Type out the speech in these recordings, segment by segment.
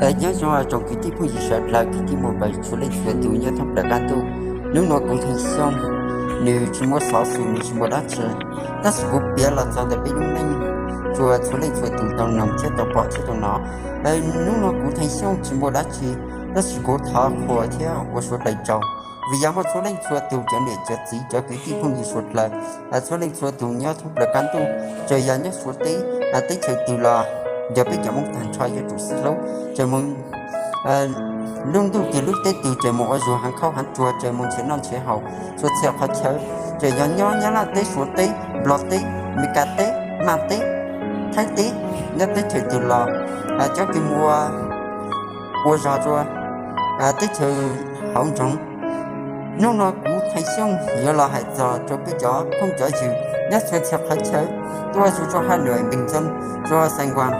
Nyob zoo tsoom kwv tij phooj ywg sawv daws, kwv tij muam npawg txhua leej txhua tus nyob thoob plaws qab ntuj. Hnub no kuv Theej Xyooj, nws tsis muaj xov xwm, nws tsis muaj dab tsi, tab sis kuv piav los txog ntawm peb lub neej rau txhua leej txhua tus tau noog thiab tau pom thiab tau hnov. Hnub no kuv Theej Xyooj tsis muaj dab tsi, tab sis kuv thov qhuas thiab ua suav dlawg tsaug, vim yog muaj txhua leej txhua tus cov niam cov txiv cov kwv tij phooj ywg sawv daws, txhua leej txhua tus nyob thoob plaws qab ntuj, txawm yog nyob Suav teb, teb chaws twg los yog peb cov Hmoob tag nrho yuav tsum sib hlub, txawm mus lub ntuj twg lub teb twg, txawm mus ua zug heev khauj heev tsuag, txawm mus nrhiav noj nrhiav haus txhua txhia qhov chaw, txawm yog nyob Nyab Laj teb, Suav teb, Nplog teb, Meskas teb, Maj teb, Thaib teb, nyob teb chaws twg los cov kws mus ua zog rau teb chaws hauv nroog. Hnub no kuv Theej Xyooj yuav los hais txog rau peb cov phooj cov ywg nyob txhua txhia qhov chaw, tuaj zus rau Has Nuam, Npeej Ntxoog, rau Xais Nkuas,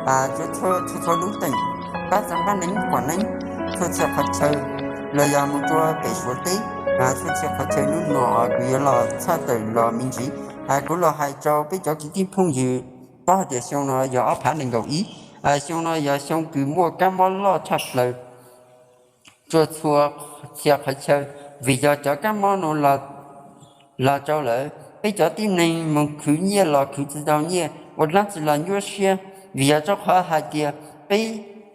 rau txhua txhua lub teem, pab txeev pab neeb kuam neeb txhua txhia qhov chaw, los yog mus rau pem Suav teb, txhua txhia qhov chaw. Hnub no kuv yuav los tshaj tawm los me ntsis, kuv los hais rau peb cov kwv tij phooj ywg paub hais tias xyoo no yog ob phav nees nkaum ib, xyoo no yog xyoo kws muaj kab mob loj tshaj plaws rau txhua txhia qhov chaw, vim yog cov kab mob no los rau lawm, peb cov tib neeg mus khwv nyiaj los khwv tsis tau nyiaj, ua dlaab tsi los nyuaj siab, vim yog rau qhov hais tias peb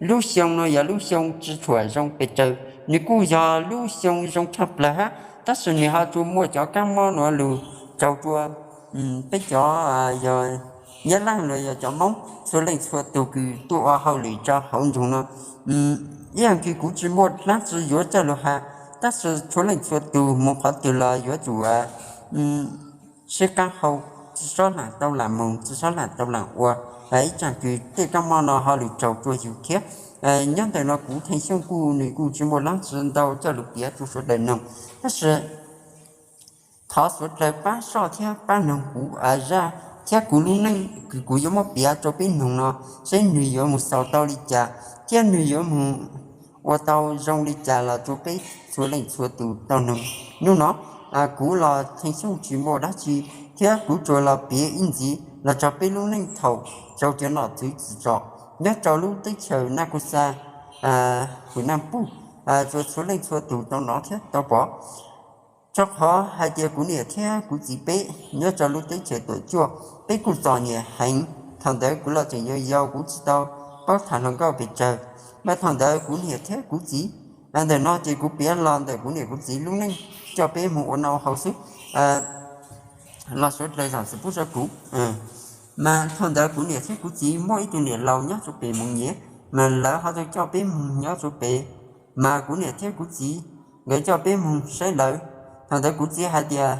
lub xyoo no yog lub xyoo tsis tshua zoo pes tsawg, nws kuj yog lub xyoo zoo tshaj plaws hab, tab sis nws ho tsuas muaj cov kab mob no lug rau rau peb cov yog Nyab Laj los yog cov Moob txhua leej txhua tug kws tuaj ua hauj lwm rau hauv nroog no. Ib yam kws kuv tsis muaj dlaab tsi yuav coj lug has, tab sis txhua leej txhua tug mus qhov twg los yuav tsum sib qaab hau, tsi xob laam tau laam moog, tsi xob laam tau laam ua, ib tsaam kws tej kab mob no ho lug raug rua yug thiab. Nyob ntawm no kuv Theej Xyooj kuj nws kuj tsis muaj dlaab tsi ntau coj lug piav rua sawv daws noog, tab sis thov sawv daws pab soj thiab pab noog kuv zaj thiab kuv lub neej kws kuv yuav muab piav rau peb noog no, seb nwg yuav mus xaus tau li cas thiab nwg yuav mus ua tau zoo li cas los rua peb txhua leej txhua tus tau noog. Hnub no kuv los Theej Xyooj tsis muaj dab tsi, thiab kuv tsuas los piav ib ntxiv los txog peb lub neej thaum rau cov nom tswv tsim txom nyob rau lub teb chaws Naj Kuj Xa, Huam Naj Puj, rua txhua leej txhua tus tau hnov thiab tau pom. Rau qhov hais tias kuv niam thiab kuv txiv peb nyob rau lub teb chaws Tuam Cuaj, peb kuj txom nyem heev. Thaum ntawd kuv los tseem yau yau, kuv tsis tau paub tham hluas nkauj pes tsawg, mas thaum ntawd kuv niam thiab kuv txiv, ntawm no ces kuv piav los ntawm kuv niam kuv txiv lub neej coj peb moog ua noj ua haus xwb los sawv daws zaam txim pub rau kuv. Mas thaum ntawd kuv niam thiab kuv txiv muaj ib tug niam laus nyob rua pem Moos Nyiav, mas lawv ho tau coj peb moog nyob rua pem, mas kuv niam thiab kuv txiv nkawd coj peb moog saib lawv. Thaum ntawd kuv txiv hais tias,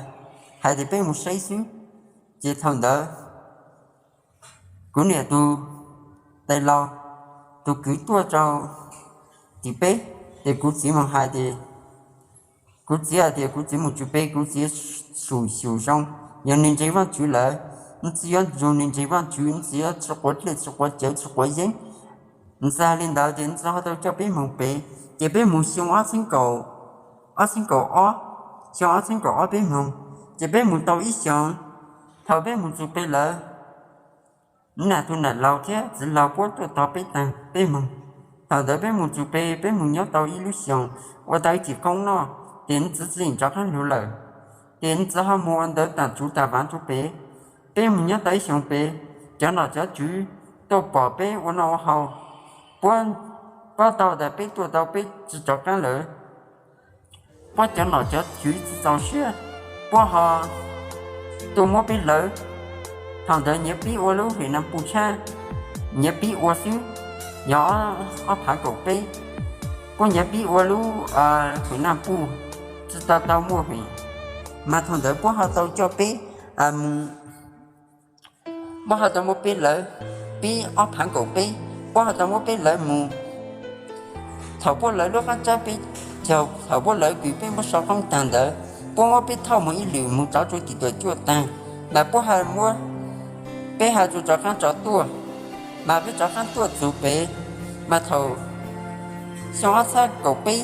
hais tias peb moog saib xwb, ces thaum ntawd kuv niam tus tais laus tus kwv tuaj rau tim peb, ces kuv txiv moog hais tias, kuv txiv hais tias kuv txiv moog tsua pem, kuv txiv xyum xyum zoo, yog nwg ntseeg Vaajtswv lawm, nwg txiv yuav nrug nwg ntseeg Vaajtswv, nwg txiv yuav tsi quav dlej tsi quav cawv tsi quav yeeb. Nwg txiv hais li ntawd ces nwg txiv ho tau coj peb moog pem, ces peb moog xyoo ob txheeb kaum, ob txheeb kaum ob, xyoo ob txheeb kaum ob peb moog, ces peb moog tau ib xyoos. Thaum peb moog txug pem lawm, nwg nam tus nam laus thiab txiv laus puab tuaj tog peb taag peb moog. Thaum ntawd peb moog txug pem, peb moog nyob tau ib lub xyoos, ua tau ib cim qoob noj, ces nwg txiv tsi rov qaab lug lawm. Ces nwg txiv ho moog ua ntawv taam tsuv taam vaav rua pem. Peb moog nyob tau ib xyoos pem, cov nom cov tswv tuaj pom peb ua noj ua haus, puab paub tau tas peb tuaj tau peb tsi rov qaab lawm, puab cov nom cov tswv tsi txaus siab, puab ho tuaj muab peb hlawv. Thaum ntawd nyiav pib ua lub Huam Naj Puj tshab, nyiav pib ua xwb, yog ob phav kaum peb, puab nyiav pib ua lub Huam Naj Puj, tsi tau tau muaj Huam. Mas thaum ntawd puab ho tau coj peb, puab ho tau muab peb hlawv, pib ob phav kaum peb, puab ho tau muab peb hlawv moog. Thaum puab hlawv lub qaab tsab peb caug, thaum puab hlawv kws peb muab sau qoob taag ntawd, puab muab peb thauj moog ib lwm moog rov rua tim Tuam Cuaj taag, mas puab ha muab, peb ha tsi rov qaab rov tuaj, mas peb rov qaab tuaj txug pem. Mas thaum xyoo ob txhab kaum peb,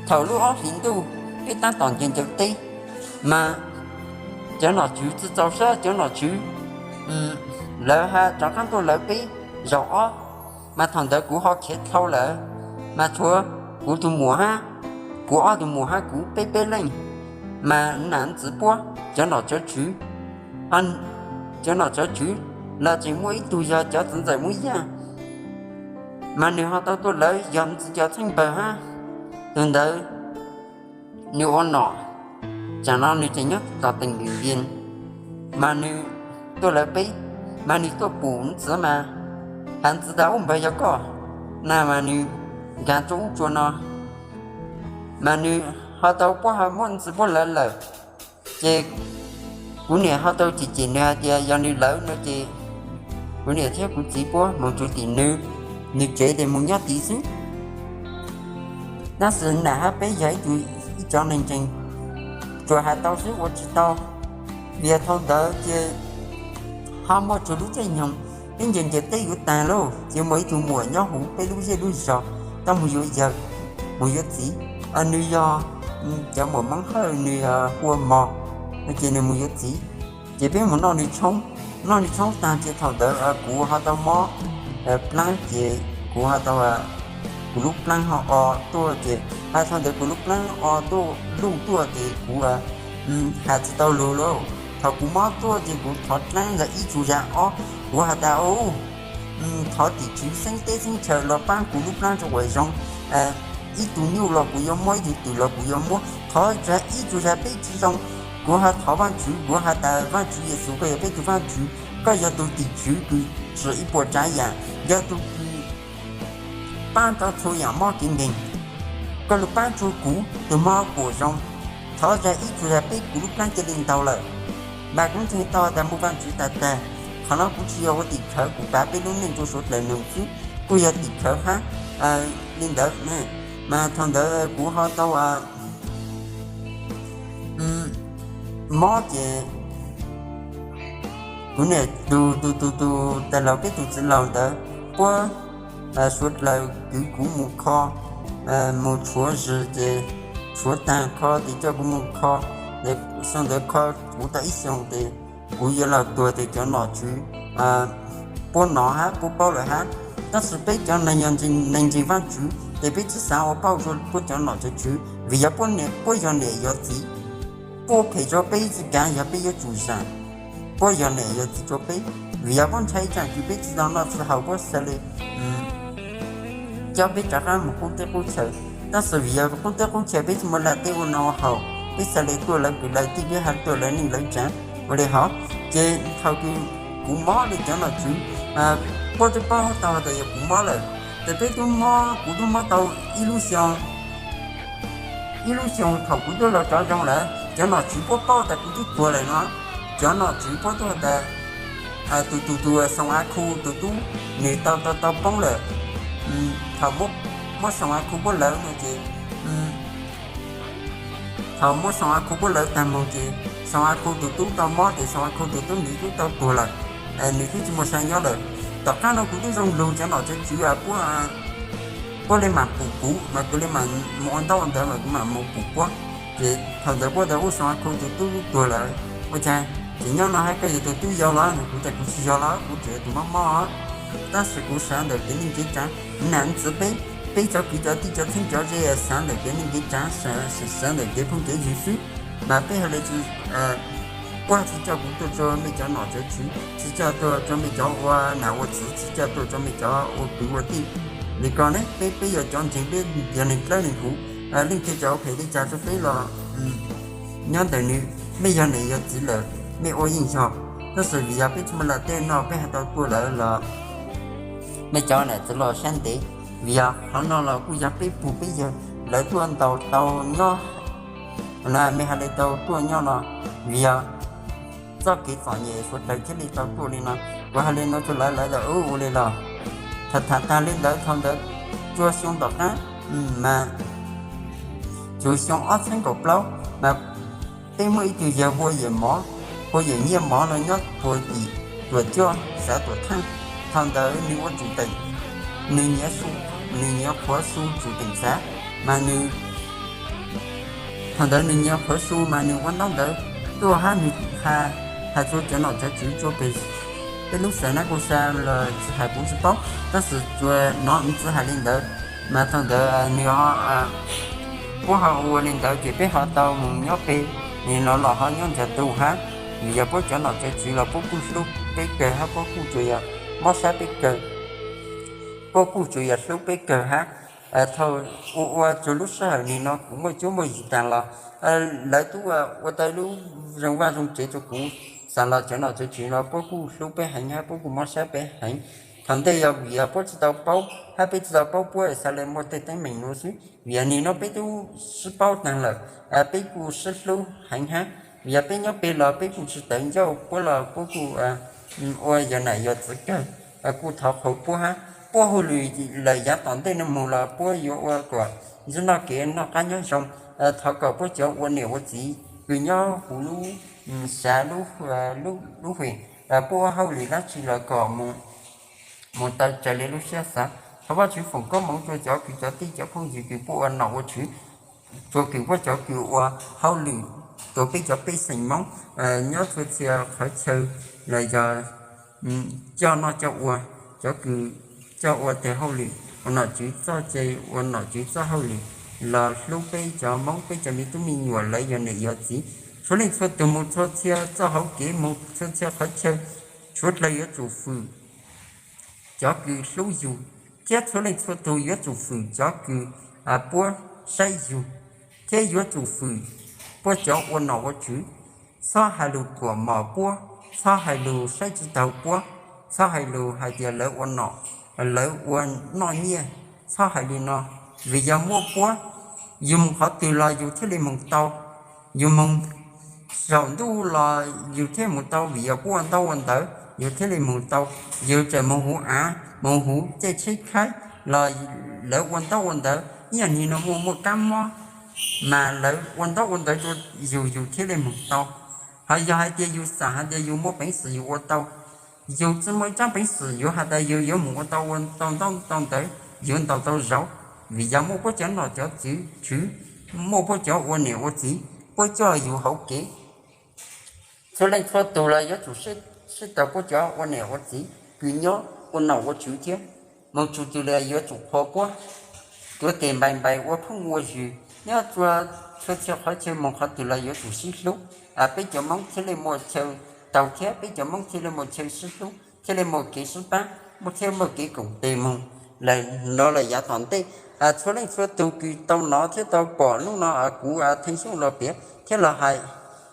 thaum lub ob hlis ntuj, peb taab tom ncaws ncaws teb, mas cov nom tswv tsi txaus sab, cov nom tswv lawv ha rov qaab tuaj hlawv peb zaum ob. Mas thaum ntawd kuv ho khiav dhau lawm, mas tshuav kuv tus muam hab, kuv ob tug muam hab kuv peb peb leej. Mas nam ntxwv puab cov nom cov tswv, cov nom cov tswv los tseem muaj ib tug yog cov txiv ntxawm Hmoob Yaj, mas nws ho tau tuaj lawv yog ntxwv cov txheej npawg hab. Tus ntawd nws ua nom, tsam no nws tseem nyob tom teem Vim Vias, mas nws tuaj lawv peb, mas nws tuaj pum ntxwv mas has ntxwv tas ub npawg yog koj na, mas nws nkag rua ub rua no, mas nws ho tau puab ho muab ntxwv puab lawv lawm. Ces kuv niam ho tau cem cem nws hais tias yog nws lawv no ces kuv niam thiab kuv txiv puab moog tsuv tim nws, nws tsev tes moog nyob tid xwb. Tab sis nam hab peb yog ib tug, ib cov neeg ntseeg, tsuas has tau xwb ua tsis tau. Vim yog thaum ntawd ces ho muaj tsuas lub caij nyoog peb ncaws ncaws teb yuav taag lauj, ces muaj ib tug muam nyob huv peb lub zej lub zog, tau moog yuav yawg, moog yuav txiv. Nws yog cov muam Moob Hawj, nws yog hu ua Mog, ces nws moog yuav txiv. Ces peb moog noj nws tshoob, noj nws tshoob taag ces thaum ntawd kuv ho tau mob plaab ces kuv ho tau, kuv lub plaab ho o tuaj ces, thaum ntawd kuv lub plaab o tuaj luj tuaj ces kuv has tsis tau lug lauj. Thaum kuv mob tuaj ces kuv thov dlaab zag ib tsug zag ob, kuv has tas, thov tim tswv xeeb teb xeeb chaw los paab kuv lub plaab rua kuas zoo, ib tug nyuj los kuv yuav muab, ib tug twm los kuv yuav muab, thov zag ib tsug zag peb tsi zoo. Kuv ho thov Vaajtswv, kuv has tas Vaajtswv Yexus koj yog peb tug Vaajtswv, koj yog tug tim tswv kws tsim ib puas tsaav yaam, yog tug kws paab rua txhua yaam mob kev nkeeg, koj lug paab rua kuv tug mob puas zoo. Thov zag ib tsug zag peb kuv lub plaab ca le ntau lawm. Mas kuv ntseeg tau tas muaj Vaajtswv tag tag, qhov no kuv tsi yog ua tim khawv, kuv pav peb lub neej rua suav dlawg noog xwb, kuj yog tim khawv hab li ntawd. Mas thaum ntawd kuv ho tau mob ces kuv niam tus tus tus tus tag laug peb tus txiv laug ntawd puab suav dlawg kwv kuv mus kho, mus tshuav zis ces tshuav taag kho tes coj kuv mus kho, sau ntawv kho kuv tau ib xyoos tes kuv yuav luag tuag tes cov nom tswv puab nov hab puab paub lawm hab. Tab sis peb cov neeg yog neeg ntseeg Vaajtswv tes peb tsi xaav ua pauj rua puab cov nom cov tswv, vim yog puab yog niam yog txiv, puab phem rua peb tsi kaav yog peb yuav tsum zam, puab yog niam yog txiv rua peb. Vim yog puab ntshai ib tsaam kws peb tsi tau noj tsi haus puab xav le coj peb rov qaab mus qub teb qub chaw. Tab sis vim yog qub teb qub chaw peb tsi muaj laj teb ua noj ua haus, peb xav le tuaj lawv kwv lawv tij, peb has tuaj lawv neej lawv tsaav ua le hov. Ces thaum kws kuv mob le cov nom tswv puab twb paub tau tas yog kuv mob lawm, tes peb tub mob, kuv tub mob tau ib lub xyoo, ib lub xyoo thaum kuv tub lug rov zoo lawm, cov nom tswv puab paub tas kuv tub tuag lawm no, cov nom tswv puab tub has tas tus tus tus Xoo A Khu tus tub nwg tau tau tau poob lawm. Thaum muab Xoo A Khu puab lawv no ces, thaum muab Xoo A Khu puab lawv taag moog ces Xoo A Khu tus tub tau mob ces Xoo A Khu tus tub nwg tub tau tuag lawm, nwg tub tsi muaj saab nyob lawm. Tom qaab no kuv tub zoo lug cov nom cov tswv puab le maam pum kuv, mas kuv le maam mus ua ntaub ua ntawv mas kuv maam mus pum puab. Ces thaum ntawd puab tas ub Xoo A Khu tus tub tuag lawm, ua caag ces nyob no hab koj yog tus tub yau los? Kuv tas kuv tsi yog los, kuv tseem yog tus mob mob. Tab sis kuv xaav ntawm kev neej kev tsaav, nam ntxwv peb, peb cov kwv cov tij cov txheeb cov ze xaav ntawm kev neej kev tsaav, xaav ntawm kev phooj kev ywg xwb. Mas peb has le tsi, puab tsi coj kuv tuaj rua mej cov nom cov tswv, tsi coj tuaj rua mej cov ua nam ua txiv, tsi coj tuaj rua mej cov ua kwv ua tij. Vim ko ne peb, peb yog cov ntseeg, peb yog neeg dlawb neeg huv, leej twg cov ua phem le caag rua peb los nyob ntawm nws, mej yog niam yog txiv lawm mej ua yeej yog. Tab sis vim yog peb tsi muaj laj teb noj peb has tau tuaj lawm los mej cov nam txiv los sab ntev. Vim yog qhov no los kuj yog peb pug peb yawg lawv tuaj ntaus tau nyob, mej has le tau tuaj nyob no, vim yog txoj kev txom nyem suav dlawg thiaj li tau tuaj li no. Kuv has le no rua lawv, lawv tas ub ua le los. Tham tham taag le ntawd thaum ntawd rua xyoo tom qaab, mas txug xyoo ob txheeb kaum plaub mas peb muaj ib tug yawg Hua Yawm Mov, Hua Yawm Nyiaj Mov no nyob puag tim Tuam Coj xav Tuam Theej. Thaum ntawd nws ua tsum teem, nws nyiav su, nws nyiav qhuav su tsum teem xav, mas nws, thaum ntawd nws nyiav qhuav su mas nws ua ntaub ntawv tuaj hab nws has rua cov nom cov tswv rua peg Peb lub xav nab ku sa los tsis hais kuv tsis paub, tab sis tsuas hnov nws txiv hais li ntawd. Mas thaum ntawd nws ho, puab ho ua li ntawd ces peb ho tau mus nyob pem, nim no los ho nyob nrog tus hab, vim yog puab cov nom cov tswv los puab kuj hlub peb kawg hab puab kuj tsuas yog mob sab peb kawg, puab kuj tsuas yog hlub peb kawg hab. Thaum ua ua txug lub sij hawm nim no kuv muaj cuab muaj yig taag los lawv tub ua tau lub zoo vaj zoo tsev rua kuv, xaav los cov nom cov tswv no puab kuj hlub peb heev hab puab kuj mob sab peb heev. Thaum ntej yog vim yog puab tsis tau paub hab peb tsis tau paub puab xaav le muaj tej teeb meem nuav xwb, vim yog nim no peb tub sib paub taag lawm, peb kuj sib hlub heev hab. Vim yog peb nyob pem los peb kuj tsis tawv ncauj, puab los puab kuj ua yog nam yog txiv kawg, kuj thov qhuas puab hab. Puab hauj lwm lawm yav tom ntej no moog los puab yuav ua kom ntsib noj kev noj qab nyob zoo. Thov kom puab cov ua niam ua txiv kws nyob huv lub, xav lub, lub hwm, puab ua hauj lwm dlaab tsi los kom mus tau raws le lub siab xav. Thov Vajtswv foom koob moov rua cov kws cov tij cov phooj ywg kws puab ua nom ua tswv, rua kws puab cov kws ua hauj lwm rua peb cov pej xeem Moob nyob txhua txhia qhov chaw los yog coj noj coj ua, cov kws coj ua teg hauj lwm ua nom tswv txoj tse, ua nom tswv txoj hauj lwm los hlub peb cov Moob, peb cov me tub me nyuam lawv yog niam yog txiv. Txhua leej txhua tug mus txhua txhia txoj hauv kev, mus txhua txhia qhov chaw, suav dlawg yuav tsum fwm cov kws hlub yug, thiab txhua leej txhua tug yuav tsum fwm cov kws puab saib yug, thiab yuav tsum fwm puab cov ua nom ua tswv. Txhob hais lug tuam mom puab, txhob hais lug saib tsis taug puab, txhob hais lug hais tias lawv ua nom, lawv ua noj nyiaj, txhob hais li no. Vim yog muaj puab, yug mus qhov twg los yug thiaj li mus tau, yug mus saum ntuj los yug thiaj mus tau, vim yog puab ua ntaub ua ntawv yug thiaj li mus tau. Yug tseem mus huv av mus huv caij tsheb khaib los lawv ua ntaub ua ntawv, ib yam li no muaj muaj kab mob mas lawv ua ntaub ua ntawv rua yug, yug thiaj li mus tau. Ho yog hais tias yug xav hais tias yug muaj peev xwm yug ua tau, yug tsi muaj ib tsaab peev xwm yuav has tas yug yuav mus ua tau, ua tau ntaub tau ntawv, yuav ntaus tau zauv. Vim yog muaj puab cov nom cov tswv, muaj puab cov ua niam ua txiv, puab coj yug hauv kev. Txhua leej txhua tug los yuav tsum sib taug puab cov ua niam ua txiv kws nyob ua nom ua tswv thiab. Moog txug twg los yuav tsum qhuas puab, tuav tes npaim npaim ua phooj ua ywg nyob txhua txhia qhov chaw, moog qhov twg los yuav tsum sib hlub. Peb cov Moob thiaj li muaj chaw taug thiab peb cov Moob thiaj li muaj chaw sib hlub, thiaj li muaj kev sib pab, muaj thiaj muaj kev koom tes moog lawm no lawm yav tom ntej. Txhua leej txhua tug kws tau nov thiab tau pom hnub no kuv Theej Xyooj los piav thiab los hais,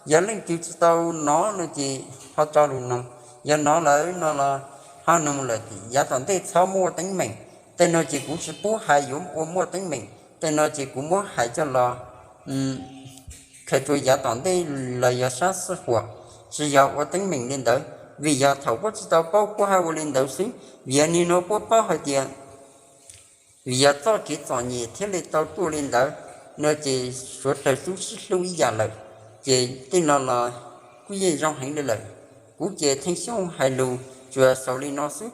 yog leej twg tsi tau nov no ces ho tso lug noog, yog nov lawm no los ho noog lawm. Yav tom ntej txhob muaj teeb meem, tej no ces kuv tsi pub hais yuav ua muaj teeb meem, tej no ces kuv muab hais coj los khaws rua yav tom ntej los yog sab sib huam, tsi yog ua teeb meem li ntawd. Vim yog thaum puab tsi tau paub puab haj ua li ntawd xwb, vim yog nim no puab paub hais tias vim yog txoj kev txom nyem thiaj li tau tuaj li ntawd no ces suav dlawg tub sib hlub ib yam lawm, ces tej no los kuj yeej zoo heev li lawm. Kuv ces Theej Xyooj hais lug tsuas xaus li no xwb.